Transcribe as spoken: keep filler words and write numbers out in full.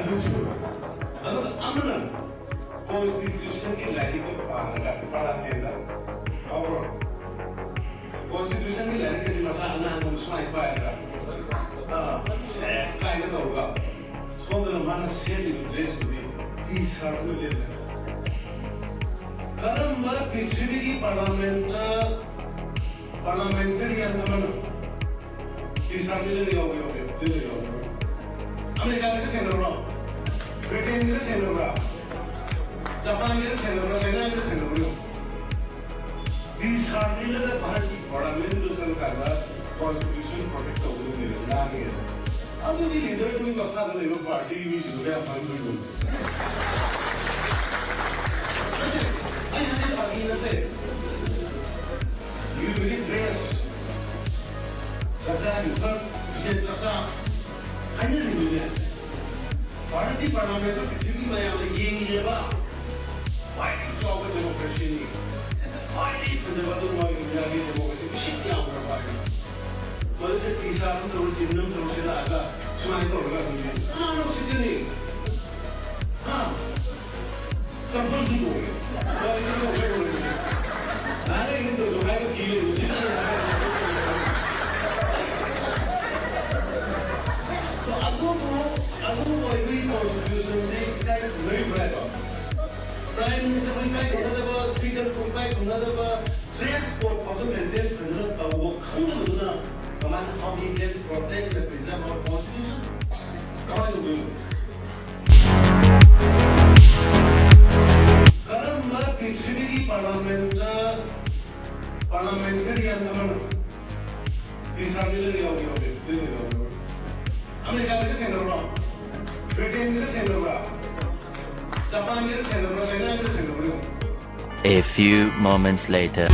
ꯑꯗꯨꯒ ꯑꯃꯅ ꯀꯣꯟꯁꯇꯤꯇ꯭ꯌꯨꯁꯟꯒꯤ ꯂꯥꯏꯔꯤꯛꯇ ꯄꯥꯔꯒ ꯄꯥꯔꯛꯀꯦꯗ ꯍꯧꯔꯣ꯫ ꯀꯣꯟꯁꯇꯤꯇ꯭ꯌꯨꯁꯟꯒꯤ ꯂꯥꯏꯔꯤꯛ ꯑꯁꯤ ꯃꯁꯥ ꯑꯉꯥꯡ ꯑꯃ ꯁꯨꯃꯥꯏꯅ ꯄꯥꯏꯔꯒ, ꯑꯥ, ꯁꯦꯠ ꯀꯥꯏꯅ ꯇꯧꯔꯒ, ꯁꯣꯝꯗꯅ ꯃꯥꯅ ꯁꯦꯠꯂꯤꯕ ꯗ꯭ꯔꯦꯁꯇꯨꯗꯤ ꯇꯤ ꯁꯥꯔꯠ ꯑꯣꯏ ꯂꯩꯔꯝꯃꯦ꯫ ꯀꯔꯝꯕ ꯄ꯭ꯔꯤꯊꯤꯕꯤꯒꯤ ꯄꯥꯔꯂꯥꯃꯦꯟꯇ ꯄꯥꯔꯂꯥꯃꯦꯟꯇꯔꯤꯌꯟ ꯑꯃꯅ ꯇꯤ ꯁꯥꯔꯠ ꯂꯤꯠꯂꯒ ꯌꯥꯎꯕ ꯌꯥꯎꯒꯦ? ꯂꯤꯠꯂꯒ ꯌꯥꯎꯕ ꯌꯥꯎꯒꯦ? ꯑꯃꯦꯔꯤꯀꯥꯒꯤꯗ ꯊꯦꯡꯅꯕ꯭ꯔꯣ? ꯕ꯭ꯔꯤꯇꯦꯟꯒꯤꯗ ꯊꯦꯡꯅꯕ꯭ꯔꯥ? ꯖꯄꯥꯟꯒꯤꯗ ꯊꯦꯡꯅꯕ꯭ꯔꯥ? ꯆꯥꯏꯅꯥꯒꯤꯗ ꯊꯦꯡꯅꯕ꯭ꯔꯣ? ꯇꯤ ꯁꯥꯔꯠ ꯂꯤꯠꯂꯒ ꯚꯥꯔꯠꯀꯤ ꯄꯥꯔꯂꯥꯃꯦꯟꯗꯨꯗ ꯆꯪꯉꯀꯥꯟꯗ ꯀꯣꯟꯁꯇꯤꯇ꯭ꯌꯨꯁꯟ ꯄ꯭ꯔꯣꯇꯦꯛ ꯇꯧꯒꯗꯕꯅꯦꯅ ꯉꯥꯡꯉꯦ꯫ ꯑꯗꯨꯗꯤ ꯂꯤꯗꯔꯗꯨꯒꯤ ꯃꯈꯥꯗ ꯂꯩꯕ ꯄꯥꯔꯇꯤꯒꯤ ꯃꯤꯁꯤꯡꯗꯨ ꯀꯌꯥ ꯐꯪꯗꯣꯏꯅꯣ? ꯑꯩ ꯍꯥꯏꯁꯦ ꯐꯥꯒꯤ ꯅꯠꯇꯦ꯫ ꯌꯨ ꯗ꯭ꯔꯦꯁ, ꯆꯥꯛꯆꯥ ꯌꯨꯊꯛ, ꯐꯤꯖꯦꯠ ꯆꯥꯛꯆꯥ ꯍꯥꯏꯅꯔꯤꯕꯅꯦ꯫ ꯚꯥꯔꯠꯀꯤ ꯄꯥꯔꯂꯥꯃꯦꯟꯗ ꯄ꯭ꯔꯤꯊꯤꯕꯤ ꯃꯌꯥꯝꯅ ꯌꯦꯡꯉꯤꯅꯦꯕ꯫ ꯈ꯭ꯋꯥꯏꯗꯒꯤ ꯆꯥꯎꯕ ꯗꯦꯃꯣꯀ꯭ꯔꯦꯁꯤꯅꯤ꯫ ꯈ꯭ꯋꯥꯏꯗꯒꯤ ꯐꯖꯕ ꯑꯗꯨꯒꯨꯝꯕ ꯏꯟꯗꯤꯌꯥꯒꯤ ꯗꯦꯃꯣꯀ꯭ꯔꯦꯁꯤ ꯎꯁꯤꯠ ꯌꯥꯝꯈ꯭ꯔꯕ ꯍꯥꯏꯅ꯫ ꯃꯗꯨꯗ ꯇꯤ ꯁꯥꯔꯠ ꯑꯃ ꯇꯧꯔ, ꯖꯤꯟ ꯑꯃ ꯇꯧꯔ ꯁꯦꯠꯂꯛꯑꯒ ꯁꯨꯃꯥꯏꯅ ꯇꯧꯔꯒ ꯑꯗꯨꯝ ꯀꯅꯥꯅ ꯎꯁꯤꯠꯀꯅꯤ? ꯍꯥ? ꯆꯝꯐꯨꯠꯁꯨ ꯇꯣꯛꯑꯦ꯫ ꯀꯔꯤꯅꯣ ꯇꯧꯔꯤꯁꯦ? ꯅꯍꯥꯟ ꯑꯩꯅ ꯇꯧꯔꯤꯗꯣ ꯍꯥꯏꯕ ꯀꯤ ꯂꯩꯕ꯫ ꯑꯗꯨꯕꯨ, ꯑꯗꯨꯕꯨ ꯑꯩꯈꯣꯏꯒꯤ ꯀꯣꯟꯁꯇꯤꯇ꯭ꯌꯨꯁꯟꯁꯤ ꯏꯀꯥꯏ ꯈꯨꯝꯅꯔꯤꯕ꯭ꯔꯥ ꯍꯥꯏꯕ? ꯄ꯭ꯔꯥꯏꯝ ꯃꯤꯅꯤꯁꯇꯔꯕꯨ ꯏꯀꯥꯏ ꯈꯨꯝꯅꯗꯕ, ꯁ꯭ꯄꯤꯀꯔꯕꯨ ꯏꯀꯥꯏ ꯈꯨꯝꯅꯗꯕ, ꯗ꯭ꯔꯦꯁ ꯀꯣꯗ ꯐꯥꯎꯗ ꯃꯦꯟꯇꯦꯟ ꯐꯖꯅ ꯇꯧꯕ ꯈꯪꯗꯕꯗꯨꯅ ꯀꯃꯥꯏꯅ, how he can protect the preserve our constitution? ꯀꯃꯥꯏꯅ ꯇꯧꯗꯣꯏꯅꯣ? ꯀꯔꯝꯕ ꯄ꯭ꯔꯤꯊꯤꯕꯤꯒꯤ ꯄꯥꯔꯂꯥꯃꯦꯟꯇ, ꯄꯥꯔꯂꯥꯃꯦꯟꯇꯔꯤꯌꯟ ꯑꯃꯅ ꯇꯤ ꯁꯥꯔꯠ ꯂꯤꯠꯂꯒ ꯌꯥꯎꯕ ꯌꯥꯎꯒꯦ? ꯂꯤꯠꯂꯒ ꯌꯥꯎꯕ ꯌꯥꯎꯒꯦ? ꯑꯃꯦꯔꯤꯀꯥꯗꯒ ꯊꯦꯡꯅꯕ꯭ꯔꯣ? ꯕ꯭ꯔꯤꯇꯦꯟꯒꯤꯗ ꯊꯦꯡꯅꯕ꯭ꯔꯥ? ꯖꯄꯥꯟꯒꯤꯗ ꯊꯦꯡꯅꯕ꯭ꯔꯥ? ꯆꯥꯏꯅꯥꯒꯤꯗ ꯊꯦꯡꯅꯕ꯭ꯔꯥ? A few moments later.